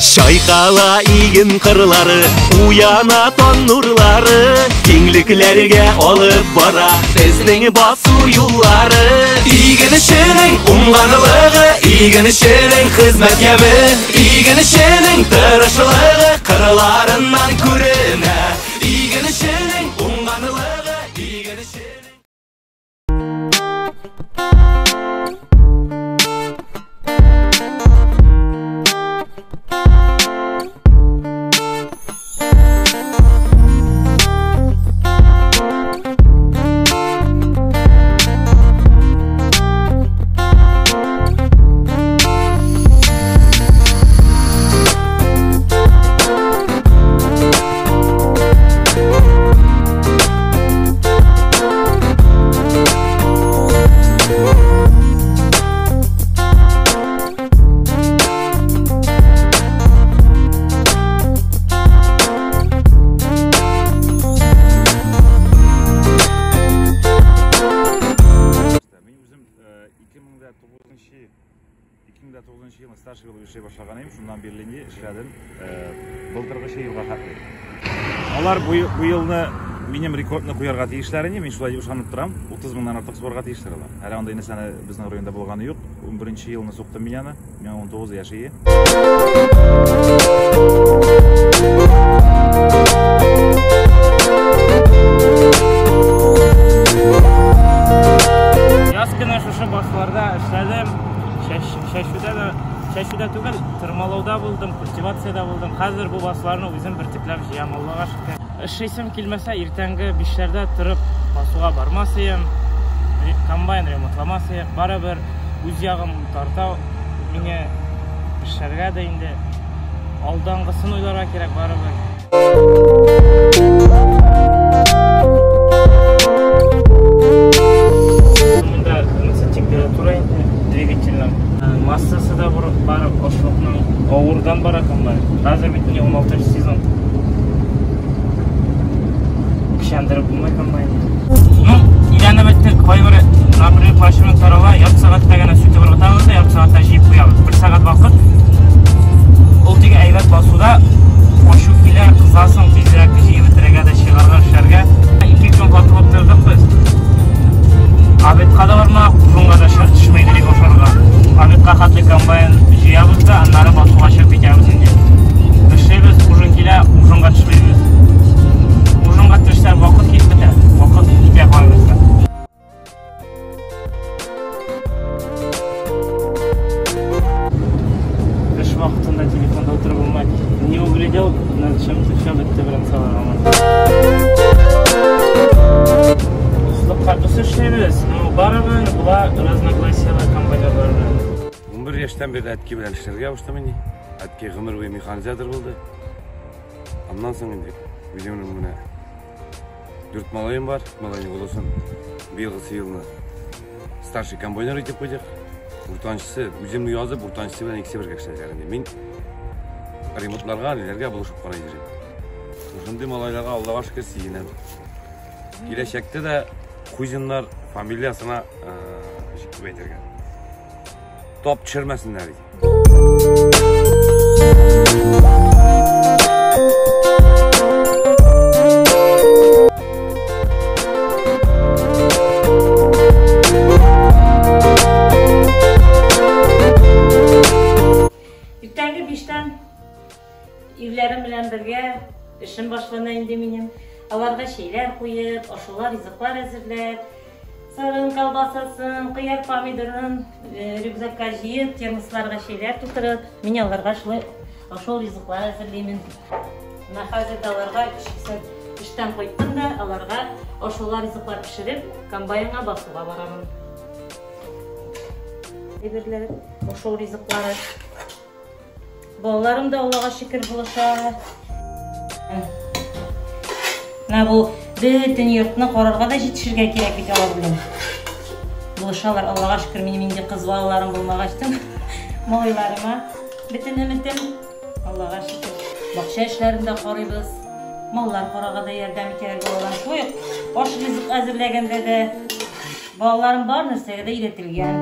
Чайкала иген кырлары, уяна таң нурлары, киңлекләргә алып бара безнең басу юллары. Игенченең уңганлыгы, игенченең хезмәт яме, игенченең тырышлыгы кырларыннан күренә. Игенченең уңганлыгы, игенченең. Yılın старший булып эшли башлаган идем, шуннан бирле инде эшләдем. Былтыргы елга хәтле. Алар бу елны минем рекордны куярга тиешләр инде, мин шулай дип ышанып торам. 30 меңнән артык сугарга тиешләр алар. Әле андый нәрсәне безнең районда булганы юк. 11 елны суктым мин аны. Миңа 19 яшь иде. Яз көне шушы басуларда эшләдем. Чәчүдә түгел, тырмалауда булдым, культивацияда булдым. Хәзер бу басуларны үзем бөртекләп җыям, Аллага шөкер. Эшлисем килмәсә, иртәнге 5-ләрдә торып басуга бармас идем, комбайн ремонтламас идем. Барыбер үз ягым тарта мине эшләргә дә инде алдангысын уйларга кирәк барыбер. Монда температура инде двигательның массасы да барып, ашлыкның авырдан бара комбайн. Хәзер бит инде 16 сезон. Пешәндереп булмый комбайн. Ну, әйләнеп беттек, кайбер, например, пашмын тарала, ярты сәгатьтә генә сүтеп ыргытабыз да, ярты сәгатьтә җыеп куябыз. Бер сәгать вакыт. Ул теге әйбәт басуда ачу килә, кызасың, тизрәк җыеп бетерергә дә чыгарга эшләргә. 2 көн катып тордык без. Обедка да бармадык, ужинга да төшмәй идек ашарга. Обедка хәтле комбайн җыябыз да, аннары басуга чыгып китәбез инде. Эшлибез, ужин килә, ужинга төшмибез. Ужинга төшсә, вакыт китеп бетә. Вакыт китә калмаса. Эш вакытында телефонда утырып булмай. Не углядел, над чем-то всё бетте белән саламын. Дуслыкка без эшлибез, но барыбер була разногласиялар комбайнерлар белән. 11 яшьтән бирле әтки белән эшләргә башлыйм инде. Әтки гомер буе механизатор булды. Аннан соң инде үземнең менә 4 малаем бар. Малайның олысын быелгысы елны старший комбайнер итеп куйдык. Уртанчысы үземне язып, уртанчысы белән икесе бергә эшләделәр инде. Мин ремонтларга, ниләргә булышып кына йөрим. Шундый малайларга Аллага шөкер сөенәм. Киләчәктә дә Кузиннар фамилиясына җиткереп әйтергә. Топ төшермәсеннәр иде. Иртәнге 5-тән ирләрем белән бергә эшем башлана инде минем. Аларга чәйләр куеп, ашулар, ризыклар әзерләп, сырын, колбасасын, кыяр, помидорын рюкзакка җыеп, термосларга чәйләр тутырып, мин аларга шулай ашау ризыклар әзерлимен. Менә хәзер дә аларга кичкесен эштән кайттым да, аларга ашулар ризыклар пешереп, комбайнга басуга барамын. Әйберләр, ашау ризыклары. Балаларым да Аллага шөкер булыша. Менә бу бөтен йортны карарга да җитешергә кирәк бит алар белән. Булышалар, Аллага шөкер, минем инде кыз балаларым булмагачтын, малайларыма бөтен өметем, Аллага шөкер. Бакча эшләрен дә карыйбыз, маллар карарга да ярдәм итәләр балалар. Шулай ук аш ризык әзерләгәндә дә балаларым бар нәрсәгә дә өйрәтелгән.